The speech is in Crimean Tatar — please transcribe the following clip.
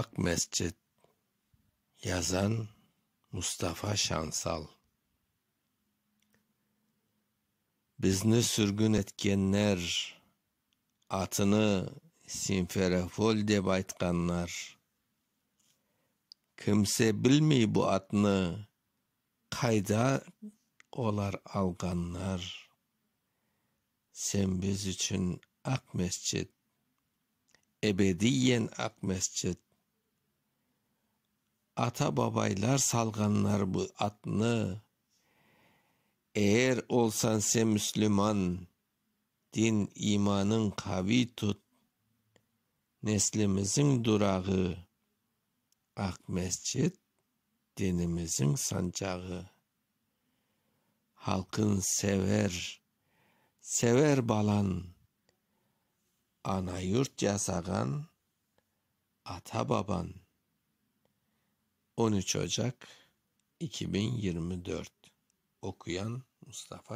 Aqmescit, Yazan Mustafa Şansal. Bizni sürgün etkenler, atını Simferopol dep aytqanlar. Kimse bilmey bu atnı qayda olar alğanlar. Sen biz içün Aqmescit, ebediyen Aqmescit. Ata-babaylar salğanlar bu atnı. Eger olsañ sen müslüman, din-imanıñ qaviy tut. Neslimizniñ durağı, Aqmescit dinimizniñ sancağı. Halqıñ sever, sever balañ, Ana-yurt yasağan ata-babañ. 13 ocaq 2024. Oquyan Mustafa.